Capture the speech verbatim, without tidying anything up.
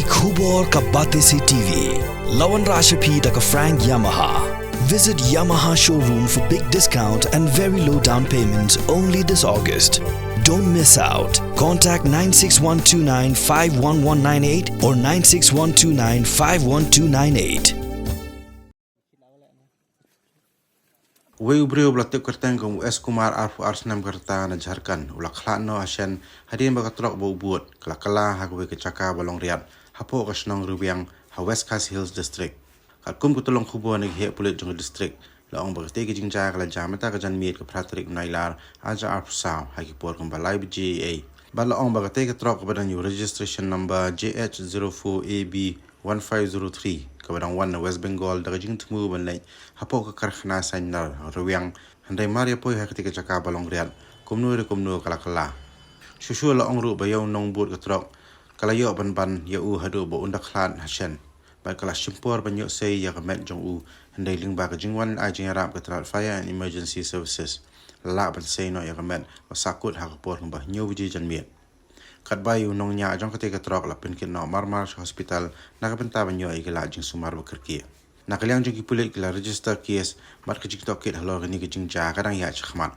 Khubor ka Batesi T V. La wanrah sha phi da ka Frank Yamaha. Visit Yamaha showroom for big discount and very low down payment only this August. Don't miss out. Contact nine six one two nine five one one nine eight or nine six one two nine five one two nine eight. Uwei u briew ba la tip kyrteng kum u S Kumar, arphew ar snem ka rta, na Jharkhand, u la khlad noh ha shen hadien ba ka trok ba u bud ka la kylla ha kawei ka jaka ba long riat hapoh ka shnong Riwiang ha West Khasi Hills District. Katkum ka tyllong khubor na ki heh pulit jong ka district, la ong ba katei ka jingjia ka la jia mynta ka janmiet, ka phra tarik u Nailar, ar hajar arphew saw, ha ki por kumba lai baje eiei. Bad la ong ba katei ka trok, kaba don ïa u registration number J H zero four A B one five zero three, kaba dang wan na West Bengal da ka jingthmu ban leit hapoh ka karkhana Sainar, Riwiang, hynrei mar ïa poi ha katei ka jaka ba long riat, kumno re kumno ka la kylla. Shuh shuh la ong ruh ba ïa u nongbud ka trok ka la ïoh ban ban ïa u haduh ba un da khlad ha shen. Bad ka la shim por ban ïoh sei ïa ka met jong u, hynrei lyngba ka jingwan ai jingïarap ka tnat Fire and Emergency Services, la lah ban sei noh ïa ka met ba sahkut ha ka por kumba hynñiew baje janmiet. Katba ïa u nongñiah jong katei ka trok la pynkit noh marmar sha hospital na ka bynta ban ïoh ïa ki lad jingsumar ba kyrkieh. Na ka liang jong ki pulit, ki la register case bad ka jingtohkit halor kane ka jingjia ka dang ïaid shakhmat.